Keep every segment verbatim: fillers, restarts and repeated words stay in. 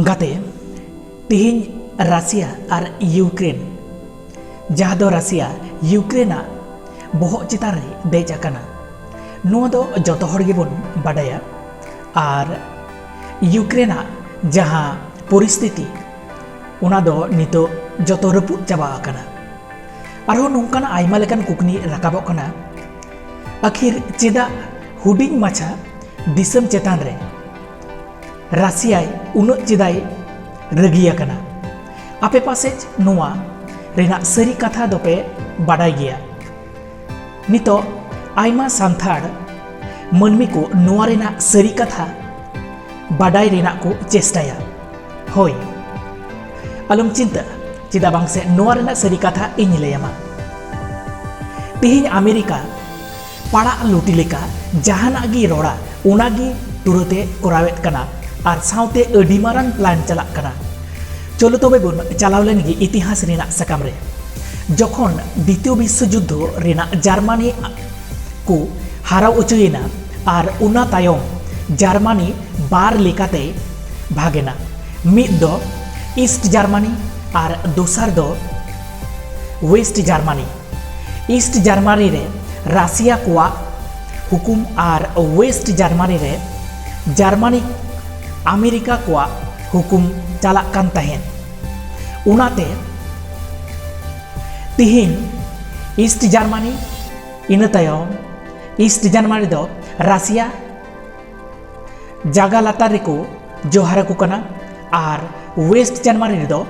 ᱜᱟᱛᱮ, ᱛᱤᱦᱤᱧ ᱨᱟᱥᱤᱭᱟ ᱟᱨ ᱤᱭᱩᱠᱨᱮᱱ, ᱡᱟᱦᱟᱸ ᱫᱚ ᱨᱟᱥᱤᱭᱟ ᱤᱭᱩᱠᱨᱮᱱᱟᱜ ᱵᱚᱦᱚᱜ ᱪᱮᱛᱟᱱ ᱨᱮ ᱫᱮᱡ ᱟᱠᱟᱱᱟ, ᱱᱚᱣᱟ ᱫᱚ ᱡᱚᱛᱚ ᱦᱚᱲ ᱜᱮᱵᱚᱱ ᱵᱟᱰᱟᱭᱟ᱾ ᱟᱨ ᱤᱭᱩᱠᱨᱮᱱᱟᱜ ᱡᱟᱦᱟᱸ ᱯᱚᱨᱤᱥᱛᱷᱤᱛᱤ, ᱚᱱᱟ ᱫᱚ ᱱᱤᱛᱚᱜ ᱡᱚᱛᱚ ᱨᱟᱹᱯᱩᱫ ᱪᱟᱵᱟ ᱟᱠᱟᱱᱟ᱾ ᱟᱨᱦᱚᱸ ᱱᱚᱝᱠᱟᱱ ᱟᱭᱢᱟ ᱞᱮᱠᱟᱱ ᱠᱩᱠᱞᱤ ᱨᱟᱠᱟᱵᱚᱜ ᱠᱟᱱᱟ, ᱟᱹᱠᱷᱤᱨ ᱪᱮᱫᱟᱜ ᱦᱩᱰᱤᱧ ᱢᱟᱪᱷᱟ ᱫᱤᱥᱚᱢ ᱪᱮᱛᱟᱱ ᱨᱮ ᱨᱟᱥᱤᱭᱟᱭ ᱩᱱᱟᱹᱜ ᱪᱮᱫᱟᱭ ᱨᱟᱹᱜᱤ ᱟᱠᱟᱱᱟ? ᱟᱯᱮ ᱯᱟᱥᱮᱡ ᱱᱚᱣᱟ ᱨᱮᱱᱟᱜ ᱥᱟᱹᱨᱤ ᱠᱟᱛᱷᱟ ᱫᱚᱯᱮ ᱵᱟᱰᱟᱭ ᱜᱮᱭᱟ᱾ ᱱᱤᱛᱚᱜ ᱟᱭᱢᱟ ᱥᱟᱱᱛᱟᱲ ᱢᱟᱹᱱᱢᱤ ᱠᱚ ᱱᱚᱣᱟ ᱨᱮᱱᱟᱜ ᱥᱟᱹᱨᱤ ᱠᱟᱛᱷᱟ ᱵᱟᱰᱟᱭ ᱨᱮᱱᱟᱜ ᱠᱚ ᱪᱮᱥᱴᱟᱭᱟ᱾ ᱦᱳᱭ, ᱟᱞᱚᱢ ᱪᱤᱱᱛᱟᱹᱜᱼᱟ, ᱪᱮᱫᱟᱜ ᱵᱟᱝ ᱥᱮ ᱱᱚᱣᱟ ᱨᱮᱱᱟᱜ ᱥᱟᱹᱨᱤ ᱠᱟᱛᱷᱟ ᱤᱧ ᱞᱟᱹᱭ ᱟᱢᱟ᱾ ᱛᱮᱦᱮᱧ ᱟᱢᱮᱨᱤᱠᱟ ᱯᱟᱲᱟᱜ ᱞᱩᱴᱤ ᱞᱮᱠᱟ ᱡᱟᱦᱟᱱᱟᱜ ᱜᱮ ᱨᱚᱲᱟ, ᱚᱱᱟ ᱜᱮ ᱛᱩᱨᱟᱹᱛ ᱮ ᱠᱚᱨᱟᱣᱮᱫ ᱠᱟᱱᱟ ᱟᱨ ᱥᱟᱶᱛᱮ ᱟᱹᱰᱤ ᱢᱟᱨᱟᱝ ᱯᱞᱟᱱ ᱪᱟᱞᱟᱜ ᱠᱟᱱᱟ᱾ ᱪᱚᱞᱚ ᱛᱚᱵᱮ ᱵᱚᱱ ᱪᱟᱞᱟᱣ ᱞᱮᱱ ᱜᱮ ᱤᱛᱤᱦᱟᱥ ᱨᱮᱱᱟᱜ ᱥᱟᱠᱟᱢ ᱨᱮ᱾ ᱡᱚᱠᱷᱚᱱ ᱫᱤᱛᱤᱭᱚ ᱵᱤᱥᱥᱚ ᱡᱩᱫᱽᱫᱷᱚ ᱨᱮᱱᱟᱜ ᱡᱟᱨᱢᱟᱱᱤ ᱠᱚ ᱦᱟᱨᱟᱣ ᱚᱪᱚᱭᱮᱱᱟ ᱟᱨ ᱚᱱᱟ ᱛᱟᱭᱚᱢ ᱡᱟᱨᱢᱟᱱᱤ ᱵᱟᱨ ᱞᱮᱠᱟᱛᱮ ᱵᱷᱟᱜᱮᱱᱟ, ᱢᱤᱫ ᱫᱚ ᱤᱥᱴ ᱡᱟᱨᱢᱟᱱᱤ ᱟᱨ ᱫᱚᱥᱟᱨ ᱫᱚ ᱣᱮᱥᱴ ᱡᱟᱨᱢᱟᱱᱤ᱾ ᱤᱥᱴ ᱡᱟᱨᱢᱟᱱᱤ ᱨᱮ ᱨᱟᱥᱤᱭᱟ ᱠᱚᱣᱟᱜ ᱦᱩᱠᱩᱢ ᱟᱨ ᱣᱮᱥᱴ ᱡᱟᱨᱢᱟᱱᱤ ᱨᱮ ᱡᱟᱨᱢᱟᱱᱤ ᱟᱢᱮᱨᱤᱠᱟ ᱠᱚᱣᱟᱜ ᱦᱩᱠᱩᱢ ᱪᱟᱞᱟᱜ ᱠᱟᱱ ᱛᱟᱦᱮᱸᱫ᱾ ᱚᱱᱟᱛᱮ ᱛᱤᱦᱤᱧ ᱤᱥᱴ ᱡᱟᱨᱢᱟᱱᱤ, ᱤᱱᱟᱹ ᱛᱟᱭᱚᱢ ᱤᱥᱴ ᱡᱟᱨᱢᱟᱱᱤ ᱫᱚ ᱨᱟᱥᱤᱭᱟ ᱡᱟᱜᱟ ᱞᱟᱛᱟᱨ ᱨᱮᱠᱚ ᱡᱚᱦᱟᱨ ᱟᱠᱚ ᱠᱟᱱᱟ ᱟᱨ ᱣᱮᱥᱴ ᱡᱟᱨᱢᱟᱱᱤ ᱨᱮᱫᱚ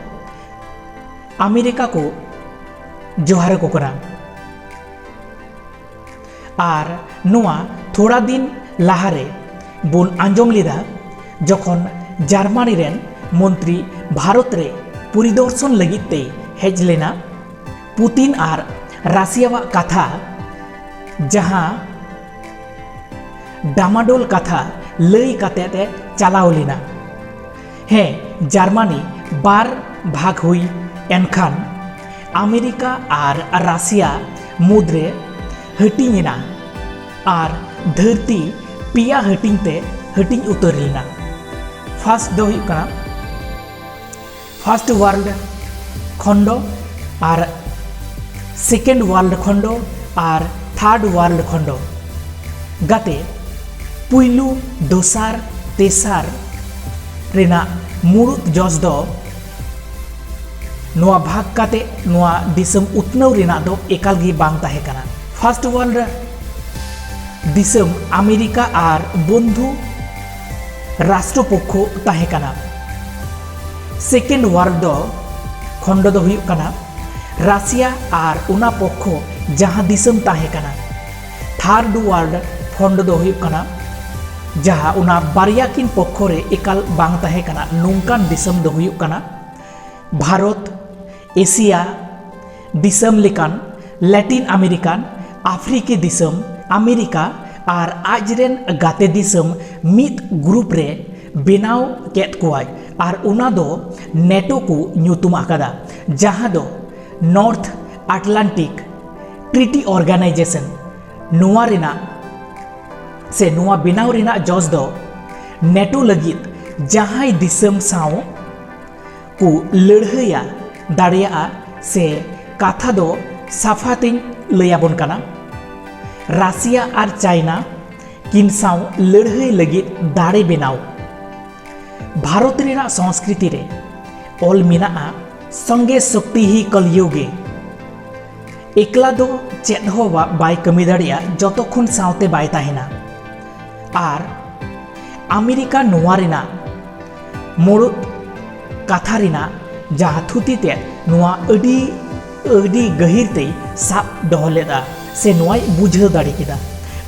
ᱟᱢᱮᱨᱤᱠᱟ ᱠᱚ ᱡᱚᱦᱟᱨ ᱟᱠᱚ ᱠᱟᱱᱟ᱾ ᱟᱨ ᱱᱚᱣᱟ ᱛᱷᱚᱲᱟ ᱫᱤᱱ ᱞᱟᱦᱟᱨᱮ ᱵᱚᱱ ᱟᱸᱡᱚᱢ ᱞᱮᱫᱟ, ᱡᱚᱠᱷᱚᱱ ᱡᱟᱨᱢᱟᱱᱤ ᱨᱮᱱ ᱢᱚᱱᱛᱨᱤ ᱵᱷᱟᱨᱚᱛ ᱨᱮ ᱯᱚᱨᱤᱫᱚᱨᱥᱚᱱ ᱞᱟᱹᱜᱤᱫ ᱛᱮᱭ ᱦᱮᱡ ᱞᱮᱱᱟ, ᱯᱩᱛᱤᱱ ᱟᱨ ᱨᱟᱥᱤᱭᱟᱣᱟᱜ ᱠᱟᱛᱷᱟ ᱡᱟᱦᱟᱸ ᱰᱟᱢᱟᱰᱳᱞ ᱠᱟᱛᱷᱟ ᱞᱟᱹᱭ ᱠᱟᱛᱮ ᱮ ᱪᱟᱞᱟᱣ ᱞᱮᱱᱟ᱾ ᱦᱮᱸ, ᱡᱟᱨᱢᱟᱱᱤ ᱵᱟᱨ ᱵᱷᱟᱜᱽ ᱦᱩᱭ ᱮᱱᱠᱷᱟᱱ ᱟᱢᱮᱨᱤᱠᱟ ᱟᱨ ᱨᱟᱥᱤᱭᱟ ᱢᱩᱫᱽᱨᱮ ᱦᱟᱹᱴᱤᱧ ᱮᱱᱟ ᱟᱨ ᱫᱷᱟᱹᱨᱛᱤ ᱯᱮᱭᱟ ᱦᱟᱹᱴᱤᱧ ᱛᱮ ᱦᱟᱹᱴᱤᱧ ᱩᱛᱟᱹᱨ ᱞᱮᱱᱟ᱾ ᱯᱷᱟᱥᱴ ᱫᱚ ᱦᱩᱭᱩᱜ ᱠᱟᱱᱟ ᱯᱷᱟᱨᱥᱴ ᱣᱟᱨᱞᱰ ᱠᱷᱚᱸᱰ ᱟᱨ ᱥᱮᱠᱮᱱᱰ ᱣᱟᱨᱞᱰ ᱠᱷᱚᱸᱰ ᱟᱨ ᱛᱷᱟᱨᱰ ᱣᱟᱨᱞᱰ ᱠᱷᱚᱸᱰ᱾ ᱜᱟᱛᱮ, ᱯᱩᱭᱞᱩ, ᱫᱚᱥᱟᱨ, ᱛᱮᱥᱟᱨ ᱨᱮᱱᱟᱜ ᱢᱩᱲᱩᱫ ᱡᱚᱥ ᱫᱚ ᱱᱚᱣᱟ ᱵᱷᱟᱜᱽ ᱠᱟᱛᱮ ᱱᱚᱣᱟ ᱫᱤᱥᱚᱢ ᱩᱛᱱᱟᱹᱣ ᱨᱮᱱᱟᱜ ᱫᱚ ᱮᱠᱟᱞ ᱜᱮ ᱵᱟᱝ ᱛᱟᱦᱮᱸ ᱠᱟᱱᱟ᱾ ᱯᱷᱟᱨᱥᱴ ᱣᱟᱨᱞᱰ ᱫᱤᱥᱚᱢ ᱟᱢᱮᱨᱤᱠᱟ ᱟᱨ ᱵᱚᱱᱫᱷᱩ ᱨᱟᱥᱴᱨᱚ ᱯᱚᱠᱠᱷᱚ ᱛᱟᱦᱮᱸ ᱠᱟᱱᱟ᱾ ᱥᱮᱠᱮᱱᱰ ᱣᱟᱨᱞᱰ ᱫᱚ ᱠᱷᱚᱸᱰ ᱫᱚ ᱦᱩᱭᱩᱜ ᱠᱟᱱᱟ ᱨᱟᱥᱤᱭᱟ ᱟᱨ ᱚᱱᱟ ᱯᱚᱠᱠᱷᱚ ᱡᱟᱦᱟᱸ ᱫᱤᱥᱚᱢ ᱛᱟᱦᱮᱸ ᱠᱟᱱᱟ᱾ ᱛᱷᱟᱨᱰ ᱣᱟᱨᱞᱰ ᱠᱷᱚᱸᱰ ᱫᱚ ᱦᱩᱭᱩᱜ ᱠᱟᱱᱟ ᱡᱟᱦᱟᱸ ᱚᱱᱟ ᱵᱟᱨᱭᱟ ᱠᱤᱱ ᱯᱚᱠᱠᱷᱚ ᱨᱮ ᱮᱠᱟᱞ ᱵᱟᱝ ᱛᱟᱦᱮᱸ ᱠᱟᱱᱟ, ᱱᱚᱝᱠᱟᱱ ᱫᱤᱥᱚᱢ ᱫᱚ ᱦᱩᱭᱩᱜ ᱠᱟᱱᱟ ᱵᱷᱟᱨᱚᱛ, ᱮᱥᱤᱭᱟ ᱫᱤᱥᱚᱢ ᱞᱮᱠᱟᱱ ᱞᱮᱴᱤᱱ ᱟᱢᱮᱨᱤᱠᱟᱱ, ᱟᱯᱷᱨᱤᱠᱤ ᱫᱤᱥᱚᱢ, ᱟᱢᱮᱨᱤᱠᱟ ᱟᱨ ᱟᱡ ᱨᱮᱱ ᱜᱟᱛᱮ ᱫᱤᱥᱚᱢ ᱢᱤᱫ ᱜᱨᱩᱯ ᱨᱮ ᱵᱮᱱᱟᱣ ᱠᱮᱫ ᱠᱚᱣᱟᱭ ᱟᱨ ᱚᱱᱟ ᱫᱚ ᱱᱮᱴᱳ ᱠᱚ ᱧᱩᱛᱩᱢ ᱟᱠᱟᱫᱟ, ᱡᱟᱦᱟᱸ ᱫᱚ ᱱᱚᱨᱛᱷ ᱟᱴᱞᱟᱱᱴᱤᱠ ᱴᱨᱤᱴᱤ ᱚᱨᱜᱟᱱᱟᱭᱡᱮᱥᱚᱱ᱾ ᱱᱚᱣᱟ ᱨᱮᱱᱟᱜ ᱥᱮ ᱱᱚᱣᱟ ᱵᱮᱱᱟᱣ ᱨᱮᱱᱟᱜ ᱡᱚᱥ ᱫᱚ ᱱᱮᱴᱳ ᱞᱟᱹᱜᱤᱫ ᱡᱟᱦᱟᱸᱭ ᱫᱤᱥᱚᱢ ᱥᱟᱶ ᱠᱚ ᱞᱟᱹᱲᱦᱟᱹᱭᱟ ᱫᱟᱲᱮᱭᱟᱜᱼᱟ ᱥᱮ ᱠᱟᱛᱷᱟ ᱫᱚ ᱥᱟᱯᱷᱟ ᱛᱮᱧ ᱞᱟᱹᱭ ᱟᱵᱚᱱ ᱠᱟᱱᱟ, ᱨᱟᱥᱤᱭᱟ ᱟᱨ ᱪᱟᱭᱱᱟ ᱠᱤᱱ ᱥᱟᱶ ᱞᱟᱹᱲᱦᱟᱹᱭ ᱞᱟᱹᱜᱤᱫ ᱫᱟᱲᱮ ᱵᱮᱱᱟᱣ᱾ ᱵᱷᱟᱨᱚᱛ ᱨᱮᱱᱟᱜ ᱥᱚᱝᱥᱠᱨᱤᱛᱤ ᱨᱮ ᱚᱞ ᱢᱮᱱᱟᱜᱼᱟ, ᱥᱚᱝᱜᱮ ᱥᱚᱠᱛᱤ ᱦᱤ ᱠᱚᱞᱭᱩᱜᱮ᱾ ᱮᱠᱞᱟ ᱫᱚ ᱪᱮᱫ ᱦᱚᱸ ᱵᱟ-, ᱵᱟᱭ ᱠᱟᱹᱢᱤ ᱫᱟᱲᱮᱭᱟᱜᱼᱟ ᱡᱚᱛᱚ ᱠᱷᱚᱱ ᱥᱟᱶᱛᱮ ᱵᱟᱭ ᱛᱟᱦᱮᱱᱟ᱾ ᱟᱨ ᱟᱢᱮᱨᱤᱠᱟ ᱱᱚᱣᱟ ᱨᱮᱱᱟᱜ ᱢᱩᱲᱩᱫ ᱠᱟᱛᱷᱟ ᱨᱮᱱᱟᱜ ᱡᱟᱦᱟᱸ ᱛᱷᱩᱛᱤ ᱛᱮ ᱱᱚᱣᱟ ᱟᱹᱰᱤ, ᱟᱹᱰᱤ ᱜᱟᱹᱦᱤᱨ ᱛᱮᱭ ᱥᱟᱵ ᱫᱚᱦᱚ ᱞᱮᱫᱟ ᱥᱮ ᱱᱚᱣᱟᱭ ᱵᱩᱡᱷᱟᱹᱣ ᱫᱟᱲᱮ ᱠᱮᱫᱟ᱾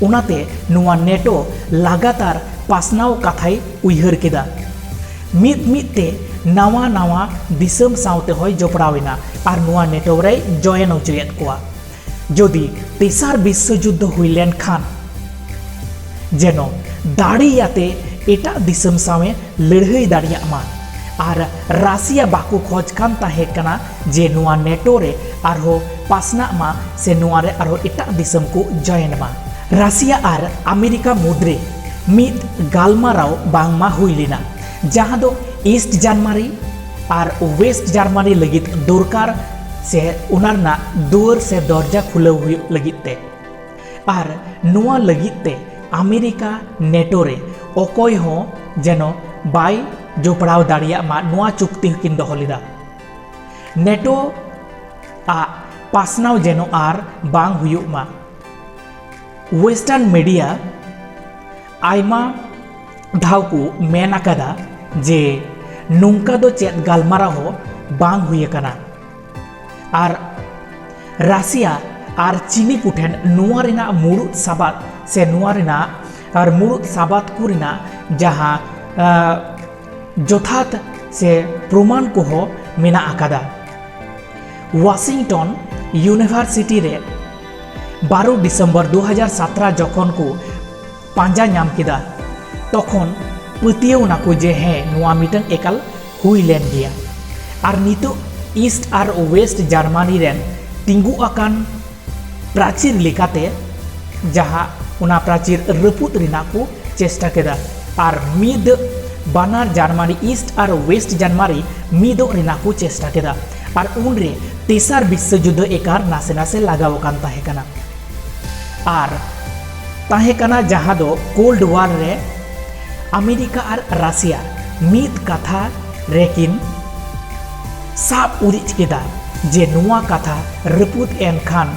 ᱚᱱᱟᱛᱮ ᱱᱚᱣᱟ ᱱᱮᱴᱳ ᱞᱟᱜᱟᱛᱟᱨ ᱯᱟᱥᱱᱟᱣ ᱠᱟᱛᱷᱟᱭ ᱩᱭᱦᱟᱹᱨ ᱠᱮᱫᱟ᱾ ᱢᱤᱫ ᱢᱤᱫ ᱛᱮ ᱱᱟᱣᱟ ᱱᱟᱣᱟ ᱫᱤᱥᱚᱢ ᱥᱟᱶᱛᱮ ᱦᱚᱸᱭ ᱡᱚᱯᱲᱟᱣ ᱮᱱᱟ ᱟᱨ ᱱᱚᱣᱟ ᱱᱮᱴᱳ ᱨᱮᱭ ᱡᱚᱭᱮᱱ ᱦᱚᱪᱚᱭᱮᱫ ᱠᱚᱣᱟ᱾ ᱡᱩᱫᱤ ᱛᱮᱥᱟᱨ ᱵᱤᱥᱥᱚ ᱡᱩᱫᱽᱫᱷᱚ ᱦᱩᱭ ᱞᱮᱱ ᱠᱷᱟᱱ ᱡᱮᱱᱚ ᱫᱟᱲᱮᱭᱟᱛᱮ ᱮᱴᱟᱜ ᱫᱤᱥᱚᱢ ᱥᱟᱶᱮ ᱞᱟᱹᱲᱦᱟᱹᱭ ᱫᱟᱲᱮᱭᱟᱜ ᱢᱟ᱾ ᱟᱨ ᱨᱟᱥᱤᱭᱟ ᱵᱟᱠᱚ ᱠᱷᱚᱡᱽ ᱠᱟᱱ ᱛᱟᱦᱮᱸ ᱠᱟᱱᱟ ᱡᱮ ᱱᱚᱣᱟ ᱱᱮᱴᱳ ᱨᱮ ᱟᱨᱦᱚᱸ ᱯᱟᱥᱱᱟᱜ ᱢᱟ ᱥᱮ ᱱᱚᱣᱟ ᱨᱮ ᱟᱨᱦᱚᱸ ᱮᱴᱟᱜ ᱫᱤᱥᱚᱢ ᱠᱚ ᱡᱚᱭᱮᱱ ᱢᱟ᱾ ᱨᱟᱥᱤᱭᱟ ᱟᱨ ᱟᱢᱮᱨᱤᱠᱟ ᱢᱩᱫᱽᱨᱮ ᱢᱤᱫ ᱜᱟᱞᱢᱟᱨᱟᱣ ᱵᱟᱝᱢᱟ ᱦᱩᱭ ᱞᱮᱱᱟ, ᱡᱟᱦᱟᱸ ᱫᱚ ᱤᱥᱴ ᱡᱟᱨᱢᱟᱱᱤ ᱟᱨ ᱳᱭᱮᱥᱴ ᱡᱟᱨᱢᱟᱱᱤ ᱞᱟᱹᱜᱤᱫ ᱫᱚᱨᱠᱟᱨ ᱥᱮ ᱚᱱᱟ ᱨᱮᱱᱟᱜ ᱫᱩᱣᱟᱹᱨ ᱥᱮ ᱫᱚᱨᱡᱟ ᱠᱷᱩᱞᱟᱹᱣ ᱦᱩᱭᱩᱜ ᱞᱟᱹᱜᱤᱫ ᱛᱮ᱾ ᱟᱨ ᱱᱚᱣᱟ ᱞᱟᱹᱜᱤᱫ ᱛᱮ ᱟᱢᱮᱨᱤᱠᱟ ᱱᱮᱴᱳ ᱨᱮ ᱚᱠᱚᱭ ᱦᱚᱸ ᱡᱮᱱᱚ ᱵᱟᱭ ᱡᱚᱯᱲᱟᱣ ᱫᱟᱲᱮᱭᱟᱜ ᱢᱟ, ᱱᱚᱣᱟ ᱪᱩᱠᱛᱤ ᱦᱚᱸᱠᱤᱱ ᱫᱚᱦᱚ ᱞᱮᱫᱟ᱾ ᱱᱮᱴᱳ ᱟᱜ ᱯᱟᱥᱱᱟᱣ ᱡᱮᱱᱚ ᱟᱨ ᱵᱟᱝ ᱦᱩᱭᱩᱜ ᱢᱟ᱾ ᱳᱭᱮᱥᱴᱟᱨᱱ ᱢᱤᱰᱤᱭᱟ ᱟᱭᱢᱟ ᱫᱷᱟᱣ ᱠᱚ ᱢᱮᱱ ᱟᱠᱟᱫᱟ ᱡᱮ ᱱᱚᱝᱠᱟ ᱫᱚ ᱪᱮᱫ ᱜᱟᱞᱢᱟᱨᱟᱣ ᱦᱚᱸ ᱵᱟᱝ ᱦᱩᱭ ᱟᱠᱟᱱᱟ᱾ ᱟᱨ ᱨᱟᱥᱤᱭᱟ ᱟᱨ ᱪᱤᱱᱤ ᱠᱚᱴᱷᱮᱱ ᱱᱚᱣᱟ ᱨᱮᱱᱟᱜ ᱢᱩᱲᱩᱫ ᱥᱟᱵᱟᱫ ᱥᱮ ᱱᱚᱣᱟ ᱨᱮᱱᱟᱜ ᱟᱨ ᱢᱩᱲᱩᱫ ᱥᱟᱵᱟᱫ ᱠᱚ ᱨᱮᱱᱟᱜ ᱡᱟᱦᱟᱸ, ᱟ, ᱡᱚᱛᱷᱟᱛ ᱥᱮ ᱯᱨᱚᱢᱟᱱ ᱠᱚᱦᱚᱸ ᱢᱮᱱᱟᱜ ᱟᱠᱟᱫᱟ᱾ ᱣᱟᱥᱤᱝᱴᱚᱱ ᱤᱭᱩᱱᱤᱵᱷᱟᱨᱥᱤᱴᱤ ᱨᱮ ᱵᱟᱨᱚ ᱰᱤᱥᱮᱢᱵᱚᱨ ᱫᱩ ᱦᱟᱡᱟᱨ ᱥᱟᱛᱨᱟ ᱡᱚᱠᱷᱚᱱ ᱠᱚ ᱯᱟᱸᱡᱟ ᱧᱟᱢ ᱠᱮᱫᱟ, ᱛᱚᱠᱷᱚᱱ ᱯᱟᱹᱛᱭᱟᱹᱣ ᱱᱟᱠᱚ ᱡᱮ ᱦᱮᱸ, ᱱᱚᱣᱟ ᱢᱤᱫᱴᱟᱝ ᱮᱠᱟᱞ ᱦᱩᱭ ᱞᱮᱱ ᱜᱮᱭᱟ᱾ ᱟᱨ ᱱᱤᱛᱚᱜ ᱤᱥᱴ ᱟᱨ ᱣᱮᱥᱴ ᱡᱟᱨᱢᱟᱱᱤ ᱨᱮᱱ ᱛᱤᱸᱜᱩ ᱟᱠᱟᱱ ᱯᱨᱟᱪᱤᱨ ᱞᱮᱠᱟᱛᱮ ᱡᱟᱦᱟᱸ ᱚᱱᱟ ᱯᱨᱟᱪᱤᱨ ᱨᱟᱹᱯᱩᱫ ᱨᱮᱱᱟᱜ ᱠᱚ ᱪᱮᱥᱴᱟ ᱠᱮᱫᱟ ᱟᱨ ᱢᱤᱫ ᱵᱟᱱᱟᱨ ᱡᱟᱨᱢᱟᱱᱤ, ᱤᱥᱴ ᱟᱨ ᱣᱮᱥᱴ ᱡᱟᱨᱢᱟᱱᱤ ᱢᱤᱫᱚᱜ ᱨᱮᱱᱟᱜ ᱠᱚ ᱪᱮᱥᱴᱟ ᱠᱮᱫᱟ᱾ ᱟᱨ ᱩᱱᱨᱮ ᱛᱮᱥᱟᱨ ᱵᱤᱥᱥᱚ ᱡᱩᱫᱽᱫᱷᱚ ᱮᱠᱟᱨ ᱱᱟᱥᱮ ᱱᱟᱥᱮ ᱞᱟᱜᱟᱣ ᱟᱠᱟᱱ ᱛᱟᱦᱮᱸ ᱠᱟᱱᱟ᱾ ᱟᱨ ᱛᱟᱦᱮᱸ ᱠᱟᱱᱟ ᱡᱟᱦᱟᱸ ᱫᱚ ᱠᱳᱞᱰ ᱣᱟᱨ ᱨᱮ ᱟᱢᱮᱨᱤᱠᱟ ᱟᱨ ᱨᱟᱥᱤᱭᱟ ᱢᱤᱫ ᱠᱟᱛᱷᱟ ᱨᱮᱠᱤᱱ ᱥᱟᱵ ᱩᱨᱤᱡ ᱠᱮᱫᱟ ᱡᱮ ᱱᱚᱣᱟ ᱠᱟᱛᱷᱟ ᱨᱟᱹᱯᱩᱫ ᱮᱱ ᱠᱷᱟᱱ,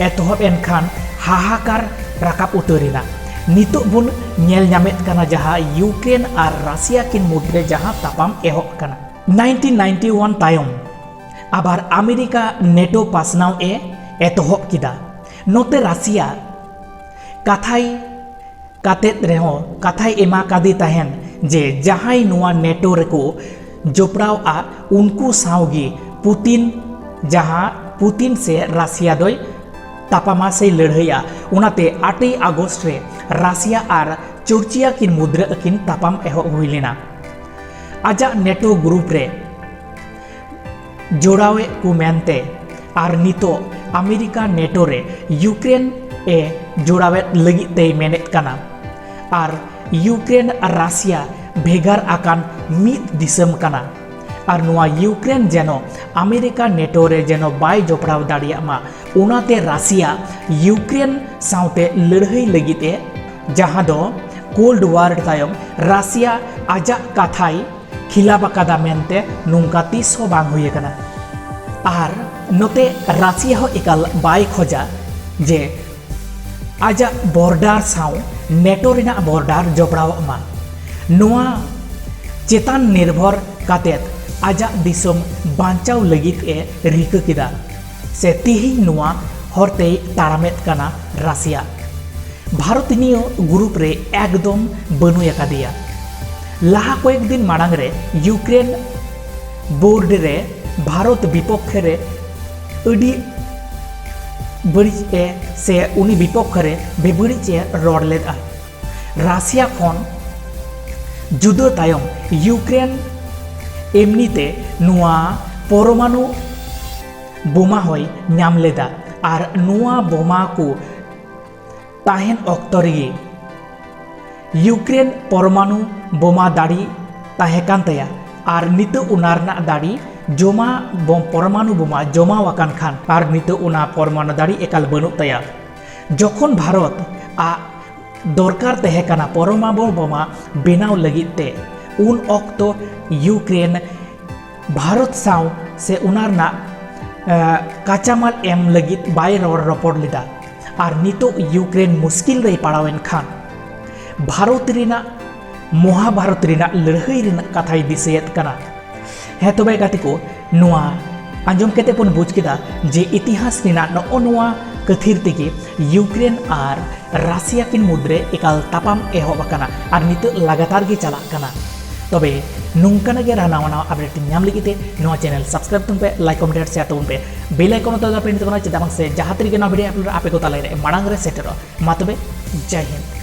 ᱮᱛᱚᱦᱚᱵ ᱮᱱ ᱠᱷᱟᱱ ᱦᱟᱦᱟᱠᱟᱨ ᱨᱟᱠᱟᱵ ᱩᱛᱟᱹᱨ ᱮᱱᱟ᱾ ᱱᱤᱛᱚᱜ ᱵᱚᱱ ᱧᱮᱞ ᱧᱟᱢᱮᱫ ᱠᱟᱱᱟ ᱡᱟᱦᱟᱸ ᱤᱭᱩᱠᱨᱮᱱ ᱟᱨ ᱨᱟᱥᱤᱭᱟ ᱠᱤᱱ ᱢᱩᱫᱽᱨᱮ ᱡᱟᱦᱟᱸ ᱛᱟᱯᱟᱢ ᱮᱦᱚᱵ ᱠᱟᱱᱟ᱾ ᱱᱟᱭᱤᱱᱴᱤᱱ ᱱᱟᱭᱤᱱᱴᱤ ᱣᱟᱱ ᱛᱟᱭᱚᱢ ᱟᱵᱟᱨ ᱟᱢᱮᱨᱤᱠᱟ ᱱᱮᱴᱳ ᱯᱟᱥᱱᱟᱣ ᱮ ᱮᱛᱚᱦᱚᱵ ᱠᱮᱫᱟ᱾ ᱱᱚᱛᱮ ᱨᱟᱥᱤᱭᱟ ᱠᱟᱛᱷᱟᱭ ᱠᱟᱛᱮᱫ ᱨᱮᱦᱚᱸ ᱠᱟᱛᱷᱟᱭ ᱮᱢᱟ ᱠᱟᱫᱮ ᱛᱟᱦᱮᱱ ᱡᱮ ᱡᱟᱦᱟᱸᱭ ᱱᱚᱣᱟ ᱱᱮᱴᱳ ᱨᱮᱠᱚ ᱡᱚᱯᱲᱟᱣᱼᱟ, ᱩᱱᱠᱩ ᱥᱟᱶ ᱜᱮ ᱯᱩᱛᱤᱱ, ᱡᱟᱦᱟᱸ ᱯᱩᱛᱤᱱ ᱥᱮ ᱨᱟᱥᱤᱭᱟ ᱫᱚᱭ ᱛᱟᱯᱟᱢᱟ ᱥᱮᱭ ᱞᱟᱹᱲᱦᱟᱹᱭᱟ᱾ ᱚᱱᱟᱛᱮ ᱟᱴᱮᱭ ᱟᱜᱚᱥᱴ ᱨᱮ ᱨᱟᱥᱤᱭᱟ ᱟᱨ ᱡᱚᱨᱡᱤᱭᱟ ᱠᱤᱱ ᱢᱩᱫᱽᱨᱮ ᱟᱹᱠᱤᱱ ᱛᱟᱯᱟᱢ ᱮᱦᱚᱵ ᱦᱩᱭ ᱞᱮᱱᱟ᱾ ᱟᱡᱟᱜ ᱱᱮᱴᱳ ᱜᱨᱩᱯ ᱨᱮ ᱡᱚᱲᱟᱣᱮᱫ ᱠᱚ ᱢᱮᱱᱛᱮ ᱟᱨ ᱱᱤᱛᱚᱜ ᱟᱢᱮᱨᱤᱠᱟ ᱱᱮᱴᱳ ᱨᱮ ᱤᱭᱩᱠᱨᱮᱱ ᱮ ᱡᱚᱲᱟᱣᱮᱫ ᱞᱟᱹᱜᱤᱫ ᱛᱮᱭ ᱢᱮᱱᱮᱫ ᱠᱟᱱᱟ᱾ ᱟᱨ ᱤᱭᱩᱠᱨᱮᱱ ᱟᱨ ᱨᱟᱥᱤᱭᱟ ᱵᱷᱮᱜᱟᱨ ᱟᱠᱟᱱ ᱢᱤᱫ ᱫᱤᱥᱚᱢ ᱠᱟᱱᱟ᱾ ᱟᱨ ᱱᱚᱣᱟ ᱤᱭᱩᱠᱨᱮᱱ ᱡᱮᱱᱚ ᱟᱢᱮᱨᱤᱠᱟ ᱱᱮᱴᱳ ᱨᱮ ᱡᱮᱱᱚ ᱵᱟᱭ ᱡᱚᱯᱲᱟᱣ ᱫᱟᱲᱮᱭᱟᱜ ᱢᱟ, ᱚᱱᱟᱛᱮ ᱨᱟᱥᱤᱭᱟ ᱤᱭᱩᱠᱨᱮᱱ ᱥᱟᱶᱛᱮ ᱞᱟᱹᱲᱦᱟᱹᱭ ᱞᱟᱹᱜᱤᱫ ᱮ, ᱡᱟᱦᱟᱸ ᱫᱚ ᱠᱳᱞᱰ ᱣᱟᱨ ᱛᱟᱭᱚᱢ ᱨᱟᱥᱤᱭᱟ ᱟᱡᱟᱜ ᱠᱟᱛᱷᱟᱭ ᱠᱷᱤᱞᱟᱯ ᱟᱠᱟᱫᱟ ᱢᱮᱱᱛᱮ ᱱᱚᱝᱠᱟ ᱛᱤᱥ ᱦᱚᱸ ᱵᱟᱝ ᱦᱩᱭ ᱟᱠᱟᱱᱟ᱾ ᱟᱨ ᱱᱚᱛᱮ ᱨᱟᱥᱤᱭᱟ ᱦᱚᱸ ᱮᱠᱟᱞ ᱵᱟᱭ ᱠᱷᱚᱡᱟ ᱡᱮ ᱟᱡᱟᱜ ᱵᱚᱨᱰᱟᱨ ᱥᱟᱶ ᱱᱮᱴᱳ ᱨᱮᱱᱟᱜ ᱵᱚᱨᱰᱟᱨ ᱡᱚᱯᱲᱟᱣᱚᱜ ᱢᱟ᱾ ᱱᱚᱣᱟ ᱪᱮᱛᱟᱱ ᱱᱤᱨᱵᱷᱚᱨ ᱠᱟᱛᱮᱫ ᱟᱡᱟᱜ ᱫᱤᱥᱚᱢ ᱵᱟᱧᱪᱟᱣ ᱞᱟᱹᱜᱤᱫ ᱮ ᱨᱤᱠᱟᱹ ᱠᱮᱫᱟ, ᱥᱮ ᱛᱤᱦᱤᱧ ᱱᱚᱣᱟ ᱦᱚᱨᱛᱮᱭ ᱛᱟᱲᱟᱢᱮᱫ ᱠᱟᱱᱟ ᱨᱟᱥᱤᱭᱟ᱾ ᱵᱷᱟᱨᱚᱛ ᱱᱤᱭᱟᱹ ᱜᱨᱩᱯ ᱨᱮ ᱮᱠᱫᱚᱢ ᱵᱟᱹᱱᱩᱭ ᱟᱠᱟᱫᱮᱭᱟ᱾ ᱞᱟᱦᱟ ᱠᱚᱭᱮᱠ ᱫᱤᱱ ᱢᱟᱲᱟᱝ ᱨᱮ ᱤᱭᱩᱠᱨᱮᱱ ᱵᱳᱨᱰ ᱨᱮ ᱵᱷᱟᱨᱚᱛ ᱵᱤᱯᱚᱠᱠᱷᱮ ᱨᱮ ᱟᱹᱰᱤ ᱵᱟᱹᱲᱤᱡ ᱮ, ᱥᱮ ᱩᱱᱤ ᱵᱤᱯᱚᱠᱠᱷᱮ ᱨᱮ ᱵᱮᱵᱟᱹᱲᱤᱡ ᱮ ᱨᱚᱲ ᱞᱮᱫᱼᱟ᱾ ᱨᱟᱥᱤᱭᱟ ᱠᱷᱚᱱ ᱡᱩᱫᱟᱹ ᱛᱟᱭᱚᱢ ᱤᱭᱩᱠᱨᱮᱱ ᱮᱢᱱᱤ ᱛᱮ ᱱᱚᱣᱟ ᱯᱚᱨᱚᱢᱟᱱᱩ ᱵᱳᱢᱟ ᱦᱚᱸᱭ ᱧᱟᱢ ᱞᱮᱫᱟ᱾ ᱟᱨ ᱱᱚᱣᱟ ᱵᱳᱢᱟ ᱠᱚ ᱛᱟᱦᱮᱱ ᱚᱠᱛᱚ ᱨᱮᱜᱮ ᱤᱭᱩᱠᱨᱮᱱ ᱯᱚᱨᱢᱟᱱᱩ ᱵᱳᱢᱟ ᱫᱟᱲᱮ ᱛᱟᱦᱮᱸ ᱠᱟᱱ ᱛᱟᱭᱟ, ᱟᱨ ᱱᱤᱛᱚᱜ ᱚᱱᱟ ᱨᱮᱱᱟᱜ ᱫᱟᱲᱮ ᱡᱚᱢᱟ ᱵᱚᱢ, ᱯᱚᱨᱢᱟᱱᱩ ᱵᱳᱢᱟ ᱡᱚᱢᱟᱣ ᱟᱠᱟᱱ ᱠᱷᱟᱱ, ᱟᱨ ᱱᱤᱛᱚᱜ ᱚᱱᱟ ᱯᱚᱨᱢᱟᱱᱩ ᱫᱟᱲᱮ ᱮᱠᱟᱞ ᱵᱟᱹᱱᱩᱜ ᱛᱟᱭᱟ᱾ ᱡᱚᱠᱷᱚᱱ ᱵᱷᱟᱨᱚᱛ ᱟᱜ ᱫᱚᱨᱠᱟᱨ ᱛᱟᱦᱮᱸ ᱠᱟᱱᱟ ᱯᱚᱨᱢᱟᱱᱩ ᱵᱳᱢᱟ ᱵᱮᱱᱟᱣ ᱞᱟᱹᱜᱤᱫ ᱛᱮ, ᱩᱱ ᱚᱠᱛᱚ ᱤᱭᱩᱠᱨᱮᱱ ᱵᱷᱟᱨᱚᱛ ᱥᱟᱶ ᱥᱮ ᱚᱱᱟ ᱨᱮᱱᱟᱜ, ᱮ, ᱠᱟᱸᱪᱟᱢᱟᱞ ᱮᱢ ᱞᱟᱹᱜᱤᱫ ᱵᱟᱭ ᱨᱚᱲ ᱨᱚᱯᱚᱲ ᱞᱮᱫᱟ᱾ ᱟᱨ ᱱᱤᱛᱚᱜ ᱤᱭᱩᱠᱨᱮᱱ ᱢᱩᱥᱠᱤᱞ ᱨᱮᱭ ᱯᱟᱲᱟᱣᱮᱱ ᱠᱷᱟᱱ, ᱵᱷᱟᱨᱚᱛ ᱨᱮᱱᱟᱜ, ᱢᱚᱦᱟᱵᱷᱟᱨᱚᱛ ᱨᱮᱱᱟᱜ ᱞᱟᱹᱲᱦᱟᱹᱭ ᱨᱮᱱᱟᱜ ᱠᱟᱛᱷᱟᱭ ᱫᱤᱥᱟᱹᱭᱮᱫ ᱠᱟᱱᱟ᱾ ᱦᱮᱸ ᱛᱚᱵᱮ ᱜᱟᱛᱮ ᱠᱚ, ᱱᱚᱣᱟ ᱟᱸᱡᱚᱢ ᱠᱟᱛᱮ ᱵᱚᱱ ᱵᱩᱡᱽ ᱠᱮᱫᱟ ᱡᱮ ᱤᱛᱤᱦᱟᱥ ᱨᱮᱱᱟᱜ ᱱᱚᱜᱼᱚ ᱱᱚᱣᱟ ᱠᱷᱟᱹᱛᱤᱨ ᱛᱮᱜᱮ ᱤᱭᱩᱠᱨᱮᱱ ᱟᱨ ᱨᱟᱥᱤᱭᱟ ᱠᱤᱱ ᱢᱩᱫᱽᱨᱮ ᱮᱠᱟᱞ ᱛᱟᱯᱟᱢ ᱮᱦᱚᱵ ᱟᱠᱟᱱᱟ ᱟᱨ ᱱᱤᱛᱚᱜ ᱞᱟᱜᱟᱛᱟᱨ ᱜᱮ ᱪᱟᱞᱟᱜ ᱠᱟᱱᱟ᱾ ᱛᱚᱵᱮ ᱱᱚᱝᱠᱟᱱᱟᱜ ᱜᱮ ᱟᱨᱦᱚᱸ ᱱᱟᱣᱟ ᱱᱟᱣᱟ ᱟᱯᱰᱮᱴ ᱧᱟᱢ ᱞᱟᱹᱜᱤᱫ ᱛᱮ ᱱᱚᱣᱟ ᱪᱮᱱᱮᱞ ᱥᱟᱵᱥᱠᱨᱟᱭᱤᱵ ᱛᱟᱵᱚᱱ ᱯᱮ, ᱞᱟᱭᱤᱠ, ᱠᱚᱢᱮᱱᱴ, ᱥᱮᱭᱟᱨ ᱛᱟᱵᱚᱱ ᱯᱮ, ᱵᱮᱞ ᱟᱭᱠᱚᱱ ᱫᱚ ᱫᱟᱵᱟᱭ ᱯᱮ, ᱪᱮᱫᱟᱜ ᱵᱟᱝ ᱥᱮ ᱡᱟᱦᱟᱸ ᱛᱤᱨᱮᱜᱮ ᱱᱚᱣᱟ ᱵᱷᱤᱰᱤᱭᱳ ᱟᱯᱞᱳᱰ ᱟᱯᱮ ᱠᱚ ᱛᱟᱞᱟ ᱨᱮ ᱢᱟᱲᱟᱝ ᱨᱮ ᱥᱮᱴᱮᱨᱚᱜᱼᱟ᱾ ᱢᱟ ᱛᱚᱵᱮ, ᱡᱟᱭ ᱦᱤᱱᱫ᱾